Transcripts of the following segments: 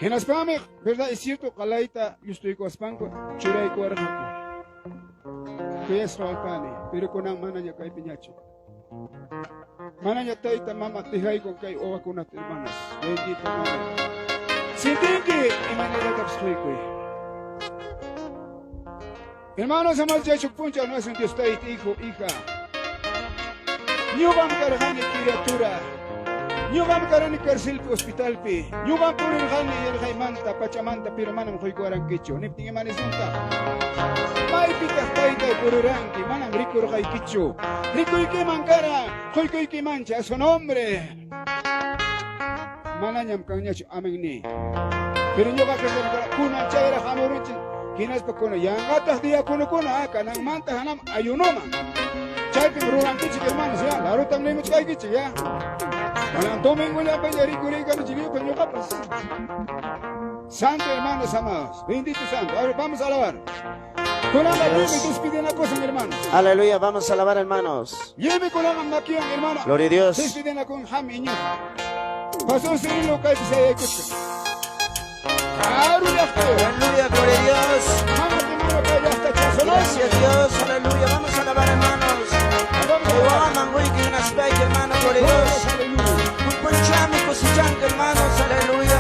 Hinaspami, verdad es cierto, qalayta llustuykuwaspanku churaykuwarqaku. Kuyasqa wawqani, pero kunan manaña kaypiñachu. Manaña tayta mama dejaykun kay wawakunata, hermanos. Bendito nombre. Sientinki imaynallatapis quykuy. Hermanos, amados, chay punchaw nuestro Dios tayta, hijo, hija. Ñuqam karqani criatura. Ñuqam karani carcelpi, hospitalpi. Ñuqam purirqani yarqaymanta, pachamanta, pero manam quykuwarankichu. Niptin imanisunta. Maypitaq taytay puriranki, manam rikurqaykichu. Rikuykiman kara, quykuykimancha, a su nombre. Manañam kanñachu, amén ni. Pero ñuqa kunan chayraq hamurunchik, hinaspa kunan yanqataq diaconokuna kananmanta hanam ayunoman. Chaypim rurankichik hermanos, ya, larutam nimuchkaykichik, ya. Manan domingollapiña rikuriykamuchik lliwpa ñuqapas. Santo hermanos amados, bendito santo. Ahora vamos a alabar. Despidinakusun hermanos. Aleluya, vamos a alabar hermanos. Lliwmi kunanqa makiwan hermano. Gloria a Dios. Despidinakun ham iñuq. Pastor Cirilo kaypi sayaykuchkan. Karu llaqtayo. Aleluya, gloria a Dios. Mama mano kay llaqtacha. Gracias Dios, aleluya. Vamos a alabar hermanos. Vamos a alabar. Mangoy hermano, gloria a Dios. Aleluya. Punchami, cosechanca, hermanos, aleluya.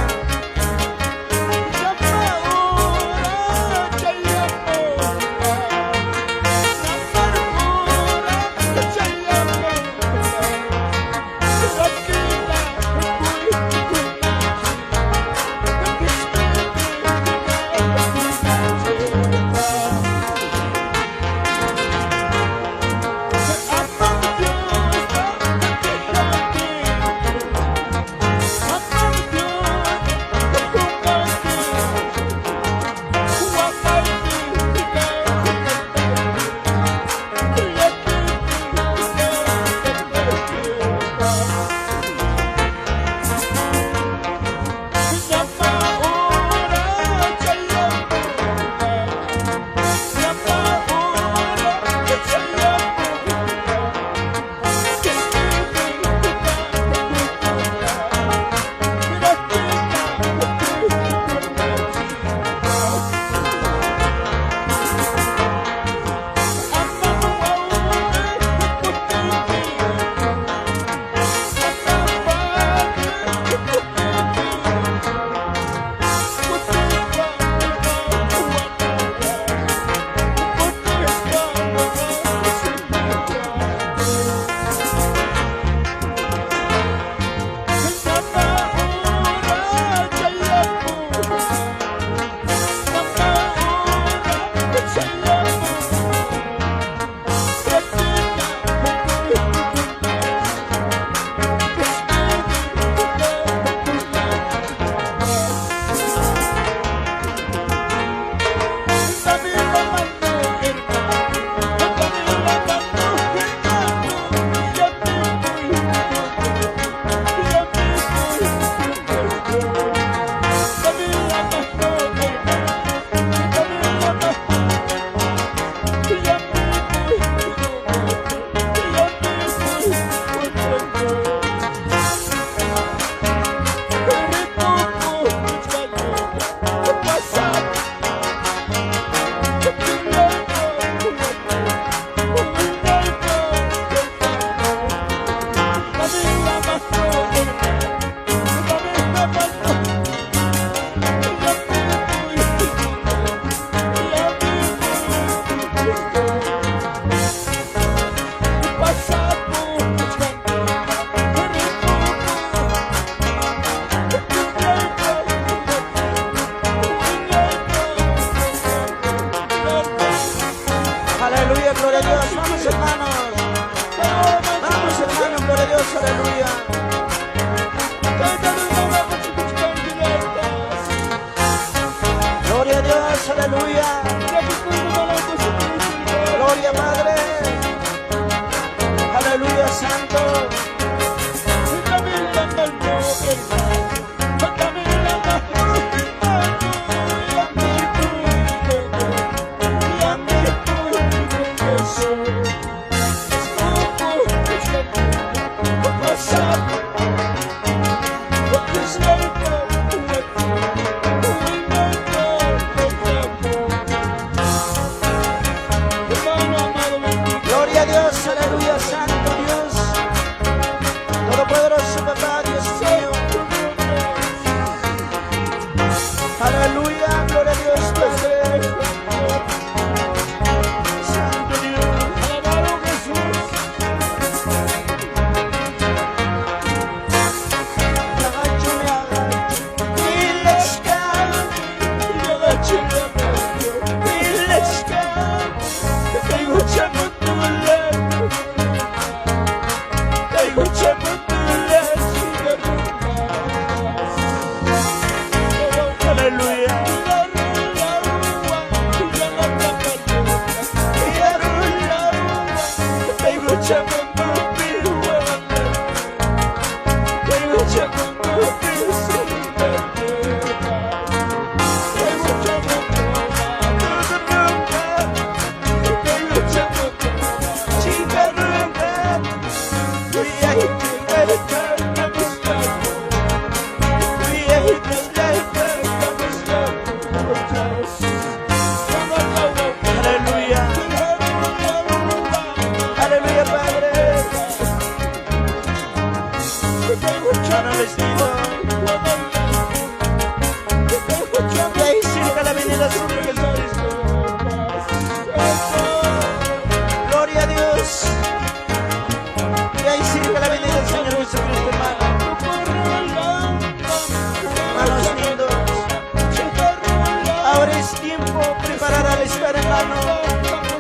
hermano.